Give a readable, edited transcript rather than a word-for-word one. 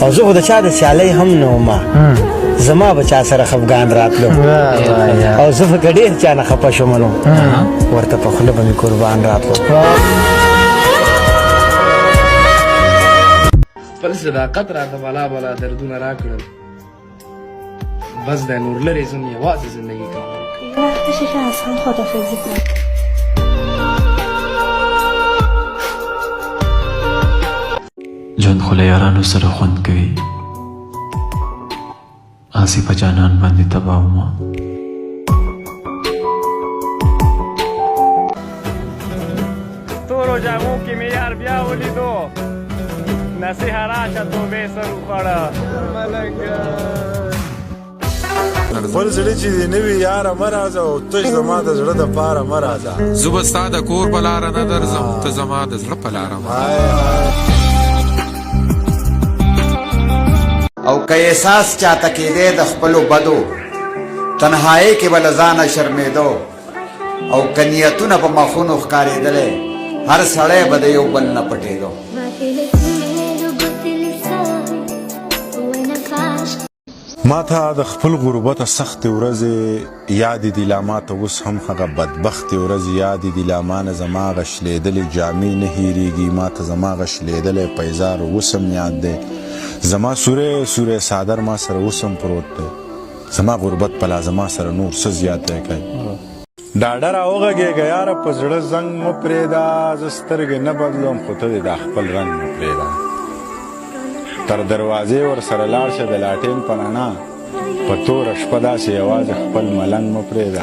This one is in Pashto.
او زه خو د چا د سیالۍ هم نه وم، زما به چا سره خفګان راتلو او زه به که ډېر چا نه خفه شوم نو ورته په خوله به مې قربان راتلو. خپل صداقت راته بلا بلا دردونه راکړل، بس د نور لرې زم یوازې زندگی کوم. وقتشه که از هم خدافزی کنیم. ژوند خو له یارانو سره خوند کوي، هسې په جانان باندې تباه ومه. تورو جامو کې مې یار بیا ولیدو، نصیحه راشه توبې سر وخوړه. خپل زړه چې دې نه وي یاره مه راځه، او تش زما د زړه دپاره مه راځه. زه به ستا د کور په لاره نه درځم، ته زما د زړه په لاره مه. او که احساس چاته کېدی د خپلو بدو، تنهایۍ کې به له ځانه شرمېدو، او که نیتونه په مخونو ښکارېدلی، هر سړی به د یو بل نه پټېدو. ما ته د خپل غربته سختې ورځې یادې دي، لا ما ته اوس هم هغه بدبختې ورځې یادې دي. لا ما نه زما هغه شلېدلې جامې نه هېرېږي، ما ته زما هغه شلېدلی پیزار اوس هم یاد دی، زما سوری سوری څادر ما سره اوس هم پروت دی. زما غربت په لا زما سره نور څه زیاتی کوي؟ ډاډه را وغږېږه یاره، په زړه زنګ مه پرېږده، زه سترګې نه بدلوم خو ته دې دا خپل رنګ مه پرېږده. تر دروازې ورسره لاړ شه د لاټین په رڼا، په توره شپه داسې یوازې خپل ملنګ مه پرېږده.